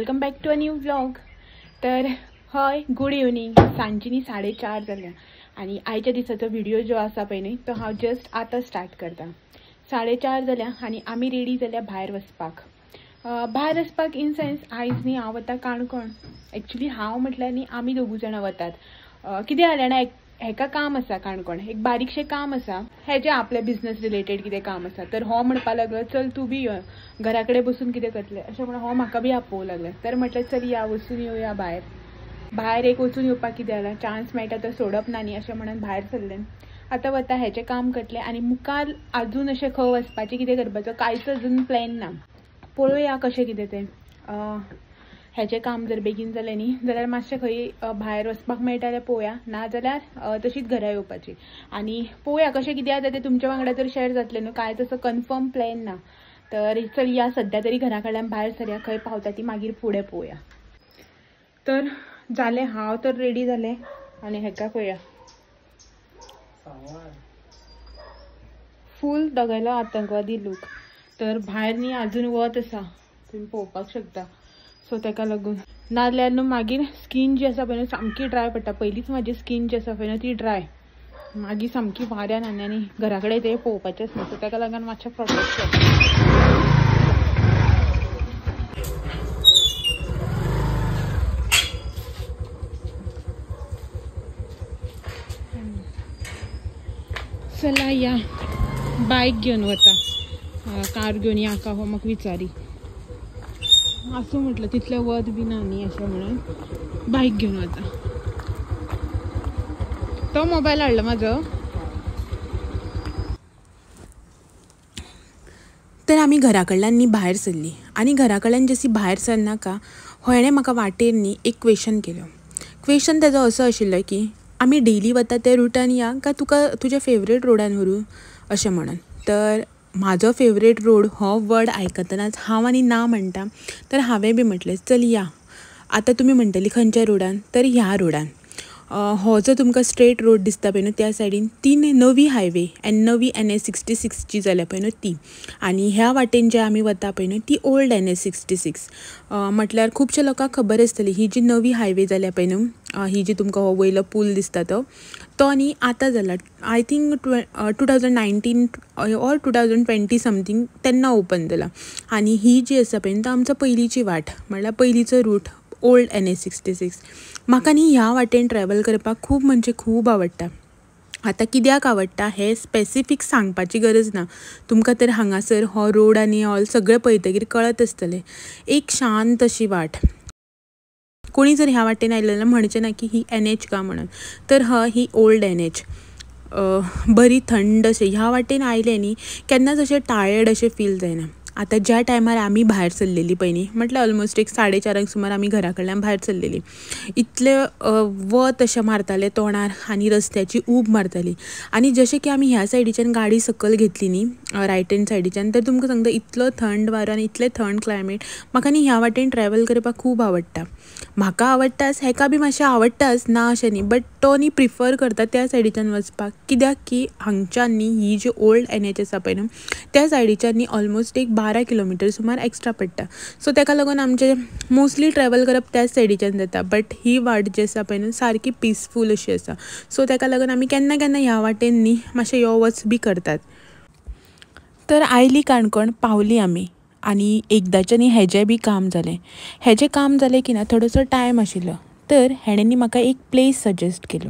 Welcome back to a new vlog. तर हय, good evening. सांजची न्ही 4:30 जाल्या आनी आयच्या दिसाचो व्हिडिओ जो आसा पळय न्ही तो हांव जस्ट आतां स्टार्ट करता. 4:30 जाल्या आनी आमी रेडी जाल्या भायर वचपाक. भायर वचपाक इन सेन्स आयज न्ही हांव वता काणकोण. एक्चुली हांव म्हटल्यार न्ही आमी दोगूय जाणां वतात. कितें जालें जाणा, हेका काम आसा काणकोण, एक बारीकशें काम आसा, हेजें आपलें बिजनस रिलेटेड कितें काम आसा. तर हो म्हणपाक लागलो चल तूं बी यो, घरा कडेन बसून कितें करतलें अशें म्हणून हो म्हाका बी आपोवंक लागलो. तर म्हटलें चल या वचून येवया भायर. भायर एक वचून येवपाक कितें जालां, चान्स मेळटा तो सोडप ना न्ही अशें म्हणून भायर सरलें. आतां वता हेचें काम करतलें आनी मुखार अजून अशें खंय वचपाचें कितें करपाचो कांयच अजून प्लॅन ना. पळोवया कशें कितें तें. हेचें काम जर बेगीन जालें न्ही जाल्यार मातशें खंय भायर वचपाक मेळटा जाल्यार पळोवया, ना जाल्यार तशीच घरा येवपाची. आनी पळोवया कशें कितें जाता तें तुमच्या वांगडा तर शेअर जातलें न्हू, कांय तसो कन्फर्म प्लॅन ना. तर चल या सद्या तरी घरा कडल्यान भायर सरया, खंय पावता ती मागीर फुडें पळोवया. तर जालें, हांव तर रेडी जालें आनी हेका पळोवया फूल दोगांयलो आतंकवादी लूक. तर भायर न्ही अजून वत आसा, तुमी पळोवपाक शकता. सो तेका लागून नाजाल्यार न्हू मागीर स्कीन जी आसा पळय न्हू सामकी ड्राय पडटा. पयलींच म्हाजी स्कीन जी आसा पळय न्हू ती ड्राय, मागीर सामकी वाऱ्यान आनी आनी घरा कडेन तें पळोवपाचेंच न्हू. सो तेका लागून मातशें प्रोटेक्शन. चला या बायक घेवन वता, कार घेवन या का हो म्हाका विचारी. आसूं म्हटलं तितलें वत बी ना न्ही अशें म्हणून बायक घेवन वता. तो मोबायल हाडलो म्हाजो. तर आमी घरा कडल्यान न्ही भायर सरली आनी घरा कडल्यान जशी भायर सरनाका हो हेणें म्हाका वाटेर न्ही एक क्वेशन केलो. क्वेशन तेजो असो आशिल्लो की आमी डेली वता त्या रुटान या काय तुका तुज्या फेवरेट रोडान व्हरूं अशें म्हणून. तर म्हाजो फेवरेट रोड हो वर्ड आयकतनाच हांव आनी ना म्हणटा. तर हांवें बी म्हटलें चल या. आतां तुमी म्हणटली खंयच्या रोडान, तर ह्या रोडान. हो जो तुमकां स्ट्रेट रोड दिसता पळय न्हू त्या सायडीन ती नवी हायवे आनी नवी NH 66 जी जाल्या पळय न्हू ती, आनी ह्या वाटेन जे आमी वता पळय न्हू ती ओल्ड NH 66. म्हटल्यार खुबश्या लोकांक खबर आसतली ही जी नवी हायवे जाल्या पळय न्हू, ही जी तुमकां हो वयलो पूल दिसता तो तो न्ही आतां जाला, I think 2019 or 2020 something तेन्ना ओपन जाला. आनी ही जी आसा पळय न्हू तो आमचो पयलींची वाट, म्हळ्यार पयलींचो रूट ओल्ड NH 66. म्हाका न्ही ह्या वाटेन ट्रॅवल करपाक खूब म्हणजे खूब आवडटा. आतां कित्याक आवडटा हें स्पेसिफीक सांगपाची गरज ना तुमकां, तर हांगासर हो रोड आनी ऑल सगळें पळयतकीर कळत आसतलें. एक शांत अशी वाट, कोणी जर ह्या वाटेन आयलें जाल्यार म्हणचें ना की ही NH का म्हणून, तर हय ही ओल्ड NH. बरी थंड अशें ह्या वाटेन आयलें न्ही केन्नाच अशें टायर्ड अशें फील जायना. आतां ज्या टायमार आमी भायर सरलेली पळय न्ही, म्हटल्यार ऑलमोस्ट एक 4:30 सुमार आमी घरा कडल्यान भायर सरलेली. इतलें वत अशें मारतालें तोंडार आनी रस्त्याची ऊब मारताली. आनी जशें की आमी ह्या सायडीच्यान गाडी सकयल घेतली न्ही रायट हँड सायडीच्यान, तर तुमकां सांगता इतलो थंड वारो आनी इतलें थंड क्लायमेट. म्हाका न्ही ह्या वाटेन ट्रॅवल करपाक खूब आवडटा. म्हाका आवडटाच, हेका बी मातशें आवडटाच ना अशें न्ही, बट तो न्ही प्रिफर करता त्या सायडीच्यान वचपाक. कित्याक की हांगच्यान न्ही ही जी ओल्ड NH आसा पळय न्हू त्या सायडीच्यान न्ही ऑलमोस्ट एक 12 किलोमिटर सुमार एक्स्ट्रा पडटा. सो तेका लागून आमचें मोस्टली ट्रॅवल करप त्याच सायडीच्यान जाता. बट he वाट जी आसा पळय न्हू सारकी पिसफूल अशी आसा. सो तेका लागून आमी केन्ना केन्ना ह्या वाटेन न्ही मातशें यो वच बी करतात. तर आयली काणकोण पावली आमी आनी एकदाचें न्ही हेजें बी काम जालें. हेजें काम जालें की ना थोडोसो टायम आशिल्लो, तर हेणें न्ही म्हाका एक प्लेस सजेस्ट केलो.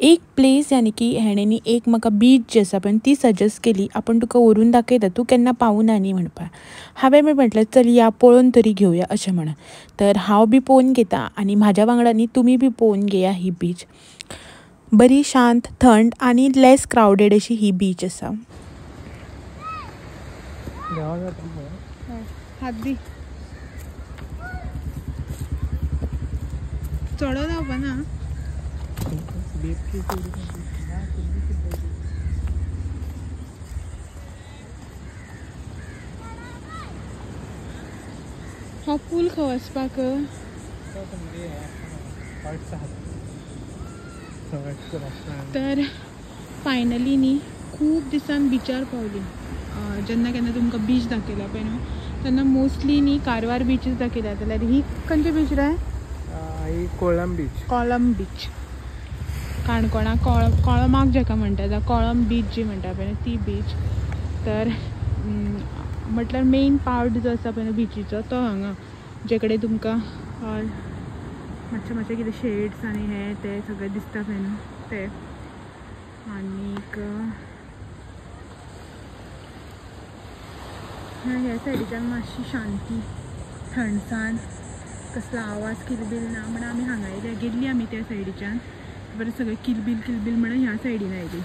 एक प्लेस यानी की हेणें न्ही एक म्हाका बीच जी आसा पळय ती सजेस्ट केली, आपूण तुका व्हरून दाखयता, तूं केन्ना पावना न्ही म्हणपाक. हांवें बी म्हटलें चल या पळोवन तरी घेवया अशें म्हणून. तर हांव बी पळोवन घेता आनी म्हाज्या वांगडा न्ही तुमी बी पळोवन घेया ही बीच. बरी शांत थंड आनी लेस क्रावडेड अशी ही बीच आसा. हात दी चडोन वचपा ना. हो पूल खंय वचपाक? तर फायनली न्ही खूब दिसान बिचार पावली. जेन्ना केन्ना तुमकां बीच दाखयला पळय न्हू तेन्ना मोस्टली न्ही कारवार बीचीस दाखयता. जाल्यार ही खंयची बीच रे? ही कोळम बीच. कोळम बीच काणकोणा कोळमाक जेका म्हणटा, कोळम बीच जी म्हणटा पळय ती बीच. तर म्हटल्यार मेन पार्ट जो आसा पळय बिचीचो तो हांगा, जे कडेन तुमकां मातशें मातशें कितें शेड्स आनी हें तें सगळें दिसता पळय न्हू तें. आनीक ह्या सायडीच्यान मातशी शांती, थंडसाण, कसलो आवाज किलबील ना म्हण आमी हांगा येयल्या. गेल्ली आमी त्या सायडीच्यान, बरें सगळें किलबील किलबील म्हणून ह्या सायडीन आयली.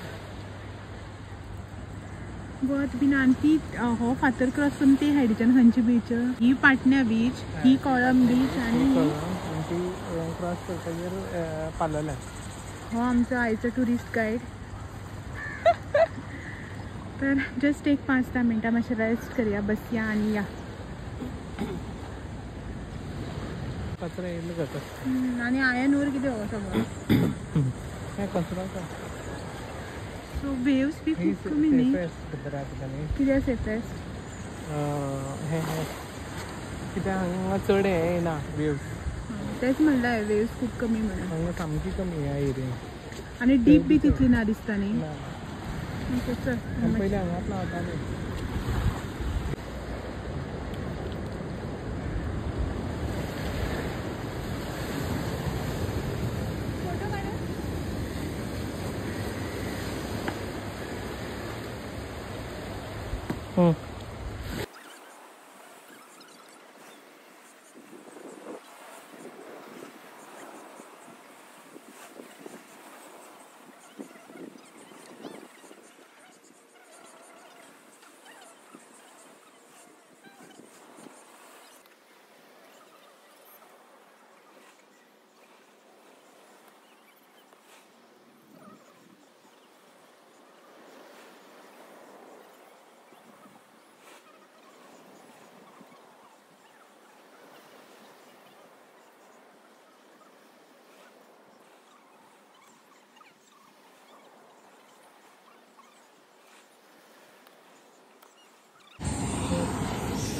वत बीन आनी ती हो फातर क्रॉस करून ते सायडीच्यान खंयची बीच? ही पाटण्या बीच, ही कोळम बीच आनी क्रॉस करतगीर पालोलें. हो आमचो आयचो ट्युरिस्ट गायड. तर जस्ट एक 5-10 मिनटां मातशें रेस्ट करया, बसया आनी या. कचरो येयलो जाता आनी आयन ओर कितें हो सगळो कचरो. सो वेव्स बी खूब कमी न्ही. कित्याक सेफेस्ट? हें कित्याक हांगा चड हें येना वेव्स. तेच म्हणल्यार वेव्स खूब कमी म्हणून हांगा सामकी कमी ह्या एरियेन. आनी डीप बी तितली ना दिसता न्ही. पयलीं हांगाच न्हांवताले.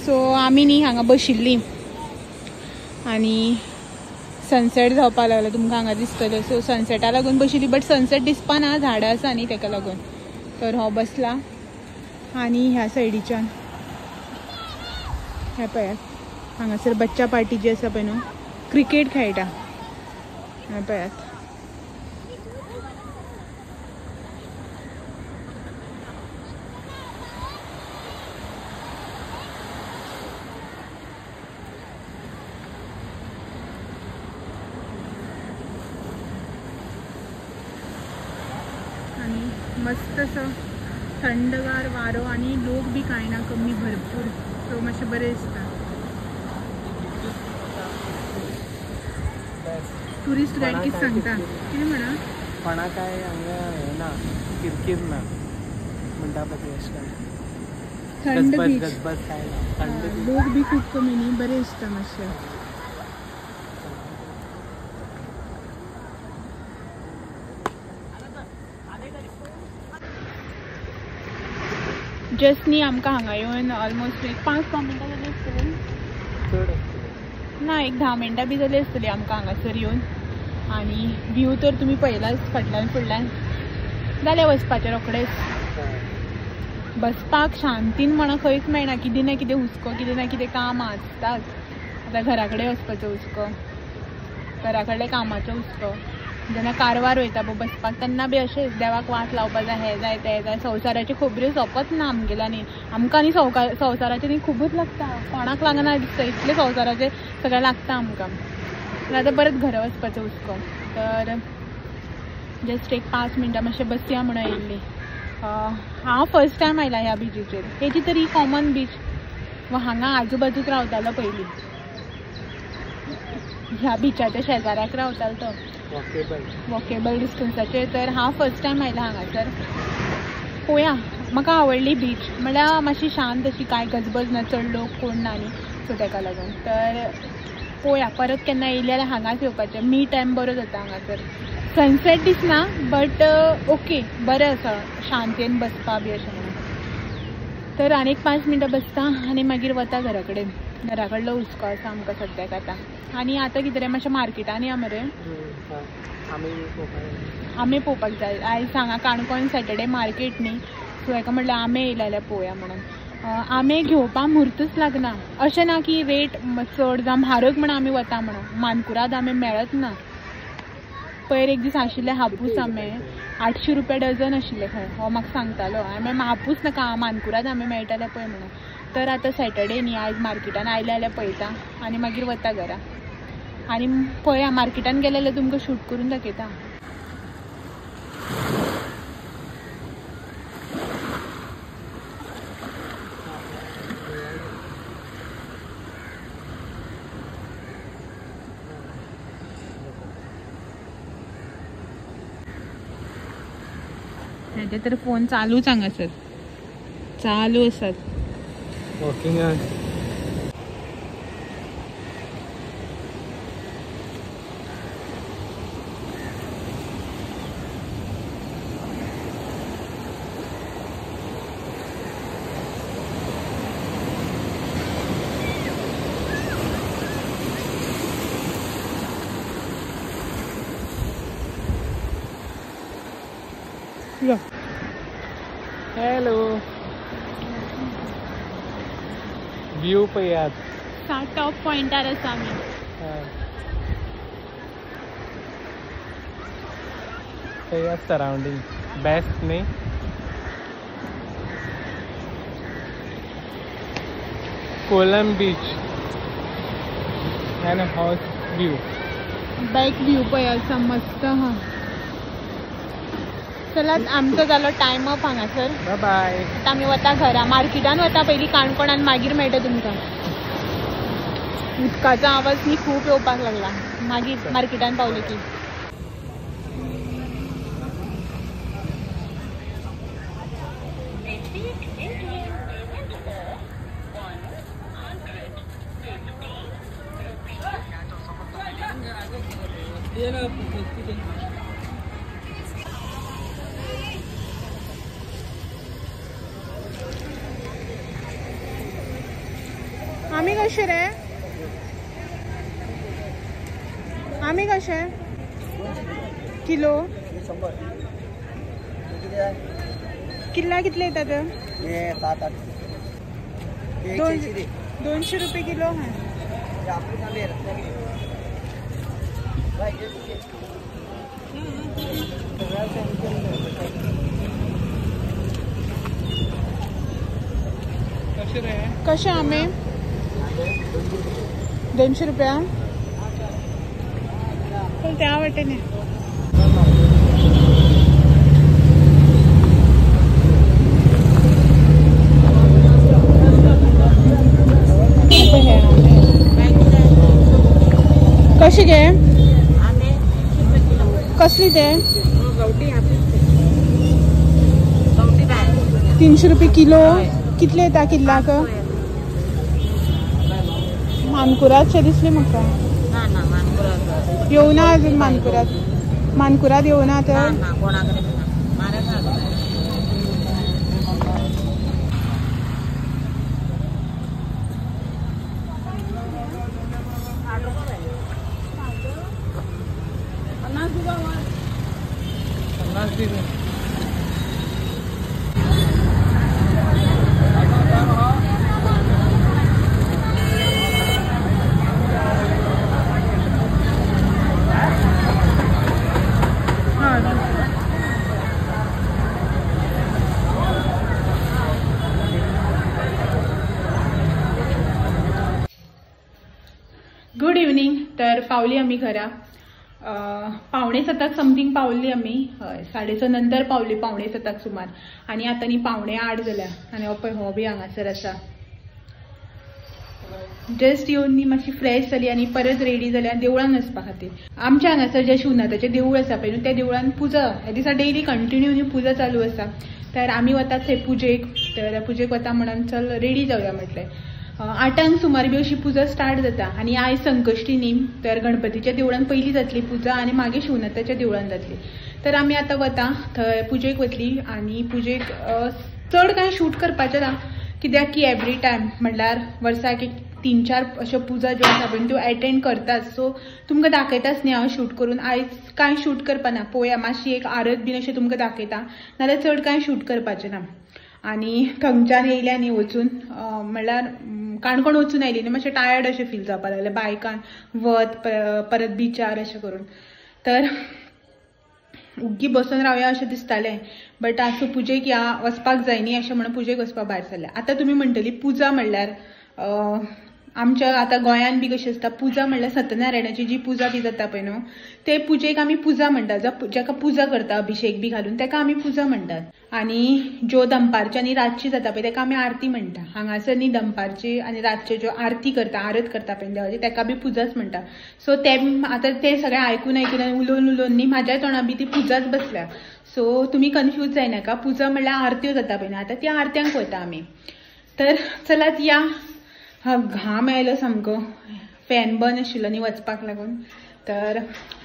सो आमी न्ही हांगा बशिल्लीं आनी सनसेट जावपाक लागलो. तुमकां हांगा दिसतलें. सो सनसेटा लागून बशिल्ली, बट सनसेट दिसपा ना, झाडां आसा न्ही तेका लागून. तर हो बसला आनी ह्या सायडीच्यान हें पळयात हांगासर बच्चा पार्टी जी आसा पळय न्हू क्रिकेट खेळटा. हें पळयात. मस्त असो थंडगार वारो आनी लोक बी कांय ना, कमी भरपूर. सो मातशें बरें दिसता. ट्युरिस्ट गायड कितें सांगता? कितें म्हणा? कोणा काय हांगा हें ना, किरकीर ना म्हणटा पळय तें अशें करून. थंड बीच, गजबज काय ना, थंड. लोक बी खूब कमी न्ही, बरें दिसता मातशें. जस्ट न्ही आमकां हांगा येवन ऑलमोस्ट एक 5-6 मिनटां जाली आसतली, ना एक 10 मिनटां बी जाली आसतली आमकां हांगासर येवन. आनी व्यू तर तुमी पळयलाच फाटल्यान फुडल्यान. जालें वचपाचें रोखडेंच. बसपाक शांतीन म्हणा खंयच मेळना. कितें ना कितें हुस्को, कितें ना कितें काम आसताच. आतां घरा कडेन वचपाचो हुस्को, घरा कडले कामाचो हुस्को. जेन्ना कारवार वयता पळय बसपाक तेन्ना बी अशेंच देवाक वाट लावपा जाय, हें जाय तें जाय. संवसाराच्यो खबऱ्यो सोंपत ना आमगेल्या न्ही. आमकां न्ही संवसाराचें न्ही खुबूच लागता, कोणाक लागना दिसता इतलें संवसाराचें सगळें लागता आमकां. आतां परत घरा वचपाचो हुस्को. तर जस्ट एक 5 मिनटां मातशें बसया म्हणून आयिल्ली. हांव फर्स्ट टायम आयला ह्या बिचीचेर. हेजी तर ही कॉमन बीच. हांगा आजूबाजूक रावतालो पयलीं, ह्या बिचाच्या शेजाऱ्याक रावतालो तो, वॉकेबल डिस्टन्साचेर. तर हांव फर्स्ट टायम आयला हांगासर. पळोवया, म्हाका आवडली बीच. म्हळ्यार मातशी शांत अशी, कांय गजबज ना, चड लोक कोण ना न्ही, सो तेका लागून. तर पळोवया परत केन्ना येयलें जाल्यार हांगाच येवपाचें. मी टायम बरो जाता हांगासर. सनसेट दिसना बट ओके, बरें आसा शांतेन बसपा बी अशें म्हणून. तर आनी एक 5 मिनटां बसता आनी मागीर वता घरा कडेन. घरा कडलो हुस्को आसा आमकां सद्याक आतां. आनी आतां कितें रे मातशें मार्केटान या मरे, आमे पळोवपाक जाय. आयज हांगा काणकोण सॅटर्डे मार्केट न्ही, सो हेका म्हटल्यार आमे येयले जाल्यार पळोवया म्हणून. आमे घेवपाक म्हुर्तूच लागना, अशें ना की रेट चड जावं म्हारग म्हण आमी वता म्हणून. मानकुराद आमे मेळत ना. पयर एक दीस आशिल्ले हापूस आमे 800 रुपया डझन आशिल्ले खंय, हो म्हाका सांगतालो. हांवें हापूस नाका, मानकुराद आमे मेळटाले पळय म्हणून. तर आतां सॅटर्डे न्ही, आयज मार्केटान आयले जाल्यार पळयता आनी मागीर वता घरा. आनी पळया मार्केटान गेले जाल्यार तुमकां शूट करून दाखयता. हेजे तर फोन चालूच हांगासर चालू आसात. हॅलो व्यू पळयात, टॉप पॉइंटार आसा आमी. पळयात सरावंडींग बेस्ट न्ही. Colomb beach and house view, back view पळय आसा मस्त. हा चलात, आमचो जालो टायम अप हांगासर. बाय. आतां आमी वता घरा, मार्केटान वता पयलीं काणकोणान, मागीर मेळटा तुमकां. उदकाचो आवाज न्ही खूब येवपाक लागला मागीर मार्केटान पावले की. आमी कशे रे, आमी कशे किलो? किल्ला कितले येतात? 200 रुपये किलो. कशे आमे? 200 रुपया. चल त्या वाटेने. कशे गे? कसली ते? 300 रुपये किलो. कितले येता किल्लाक? मानकुराद दिसली म्हाका. येवना अजून मानकुराद, मानकुराद येवना तर. Good evening. तर पावली आमी घरा 6:45 समथींग पावली आमी. हय, 6:30 नंतर पावली, 6:45 सुमार. आनी आतां न्ही 7:45 जाल्या. आनी हो पळय हो बी हांगासर आसा. जस्ट येवन न्ही मातशी फ्रेश जाली आनी परत रेडी जाली आनी देवळान वचपा खातीर. आमच्या हांगासर जें शिवनाथाचें देवूळ आसा पळय न्हू, त्या देवळान पुजा ह्या दिसा डेली कंटिन्यू न्ही पुजा चालू आसा. तर आमी वतात थंय पुजेक. तर पुजेक वता म्हणून चल रेडी जावया म्हटलें. 8 सुमार बी अशी पुजा स्टार्ट जाता. आनी आयज संकश्टी न्ही, तर गणपतीच्या देवळान पयली जातली पुजा आनी मागीर शिवनाथाच्या देवळान जातली. तर आमी आतां वता थंय पुजेक वतली. आनी पुजेक चड कांय शूट करपाचें ना, कित्याक की एवरी टायम म्हणल्यार वर्साक एक 3-4 अश्यो पुजा ज्यो आसा पळय त्यो एटेंड करताच. सो तुमकां दाखयताच न्ही हांव शूट करून. आयज कांय शूट करपा ना, पळोवया मातशी एक आरत बीन अशें तुमकां दाखयता, नाल्यार चड कांय शूट करपाचें ना. आनी थंयच्यान येयल्या न्ही वचून म्हणल्यार काणकोण वचून आयली न्ही मातशें टायर्ड अशें फील जावपाक लागलें, बायकान वत परत बिचार अशें करून. तर उग्गी बसून रावया अशें दिसतालें, बट आसूं पुजेक या वचपाक जाय न्ही अशें म्हणून पुजेक वचपाक भायर सरलें. आतां तुमी म्हणटली पुजा म्हणल्यार आमच्या आतां गोंयान बी कशी आसता पुजा म्हणल्यार सत्यनारायणाची जी पुजा बी जाता पळय न्हू, ते पुजेक आमी पुजा म्हणटात. जाका पुजा करता अभिषेक बी घालून ताका आमी पुजा म्हणटात. आनी ज्यो दनपारची आनी रातची जाता पळय ताका आमी आरती म्हणटा. हांगासर न्ही दनपारची आनी रातचे ज्यो आरती करता, आरत करता पळय देवाची, ताका बी पुजाच म्हणटा. सो ते आतां ते सगळें आयकून आयकून आनी उलोवन उलोवन न्ही म्हाज्या तोंडा बी ती पुजाच बसल्या. सो तुमी कन्फ्यूज जायनाका, पुजा म्हणल्यार आरत्यो जाता पळय न्हू, आतां त्या आरत्यांक वता आमी. तर चलात या. हा घाम आयलो सामको, फॅन बंद आशिल्लो न्ही वचपाक लागून. तर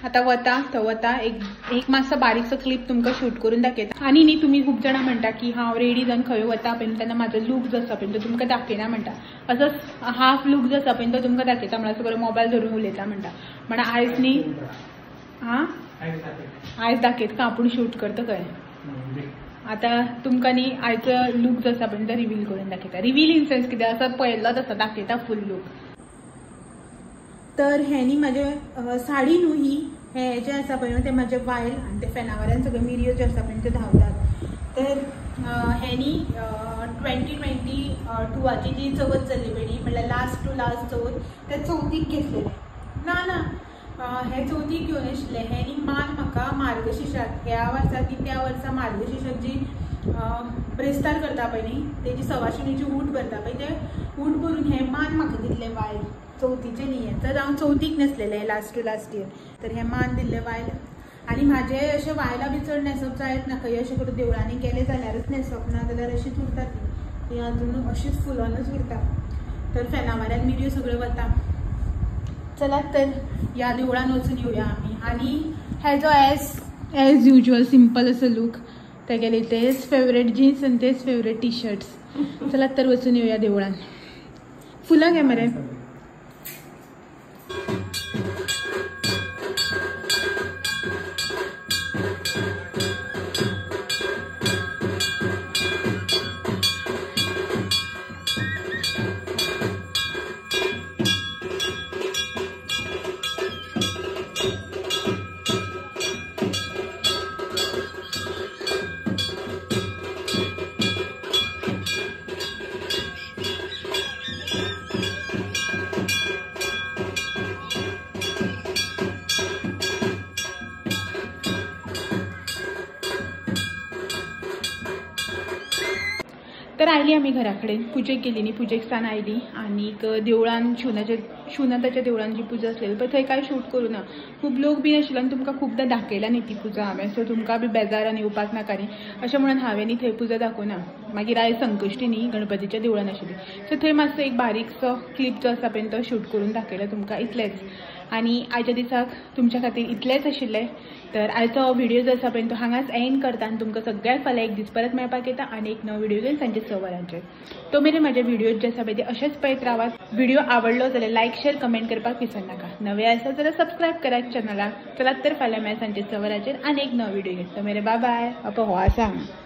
आतां वता तो वता एक मातसो बारीकसो क्लिप तुमकां शूट करून दाखयता. आनी न्ही तुमी खूब जाणां म्हणटा की हांव रेडी जावन खंय वता पळय तेन्ना म्हाजो लूक जो आसा पळय तो तुमकां दाखयना म्हणटा, असोच हाफ लूक जो आसा पळय तो तुमकां दाखयता म्हणल्यार असो करून मोबायल धरून उलयता म्हणटा. म्हण आयज न्ही आं आयज दाखयता का आपूण शूट करता खंय. आतां तुमकां न्ही आयचो लूक जो आसा पळय तो रिवील करून दाखयता. रिवील इन सेन्स कितें आसा पळयल्लोच आसा, दाखयता फूल लूक. तर हें न्ही म्हाजें साडी न्हू ही, हें जें आसा पळय न्हू तें म्हाजें वायल आनी ते फेनावऱ्यान सगळ्यो मिरयो ज्यो आसा पळय त्यो धांवतात. तर हें न्ही 2022 जी चवथ जाल्ली पळय न्ही, म्हणल्यार लास्ट टू लास्ट चवथ, त्या चवथीक घेतलेलें. ना ना हें चवथीक घेवन आशिल्लें. हें न्ही मान म्हाका मार्गशीर्षाक ह्या वर्सा ती त्या वर्सा मार्गशीर्षाक जी ब्रेस्तार करता पळय न्ही तेजी सवाशिणीची ऊट भरता पळय, ते ऊट भरून हें मान म्हाका दिल्लें वायल चवथीचें न्ही हें. तर हांव चवथीक न्हेसलेलें लास्ट टू लास्ट इयर. तर हें मान दिल्लें वायल. आनी म्हाजें अशें वायलां बी चड न्हेसप जायत ना, खंय अशें करून देवळांनी गेलें जाल्यारच न्हेसप, ना जाल्यार अशीच उरता ती, ती अजून अशीच फुलोनच उरता. तर फेनावाऱ्यान मिरयो सगळ्यो वता. चलात तर ह्या देवळान वचून येवया आमी. आनी हेजो एज युजल सिंपल असो लूक, तेगेले तेच फेवरेट जिन्स आनी तेच फेवरेट टी शर्ट्स. चलात तर वचून येवया देवळान. फुलां घे मरे. तर आयली आमी घरा कडेन, पुजेक गेली न्ही, पुजेक सान आयली आनीक देवळान शिवनाथाच्या देवळान जी पुजा आसलेली पळय थंय कांय शूट करूं ना, खूब लोक बीन आशिल्लो आनी तुमकां खुबदां दाखयला न्ही ती पुजा हांवें, सो तुमकां बी बेजार आनी येवपाक नाका न्ही अशें म्हणून हांवें न्ही थंय पुजा दाखोवना. मागीर आयज संकश्टी न्ही गणपतीच्या देवळान आशिल्ली, सो थंय मातसो एक बारीकसो क्लिप जो आसा पळय तो शूट करून दाखयला तुमकां, इतलेंच. आनी आयच्या दिसाक तुमच्या खातीर इतलेंच आशिल्लें. तर आयचो हो व्हिडिओ जो आसा पळय तो हांगाच एंड करता आनी तुमकां सगळ्यांक फाल्यां एक दीस परत मेळपाक येता आनी एक नवो व्हिडिओ घेवन सांजे 6 वरांचेर. तो मेरेन म्हाजे व्हिडिओ जे आसा पळय ते अशेंच पळयत रावात. व्हिडिओ आवडलो जाल्यार लायक शेर कमेंट करपाक विसरनाका. नवे आसा जाल्यार सबस्क्रायब करात चॅनलाक. चलात तर फाल्यां मेळया सांजे 6 वरांचेर आनी एक नवो व्हिडिओ घेवन. तो मेरेन बाय बाय. अप हो आसा हांगा.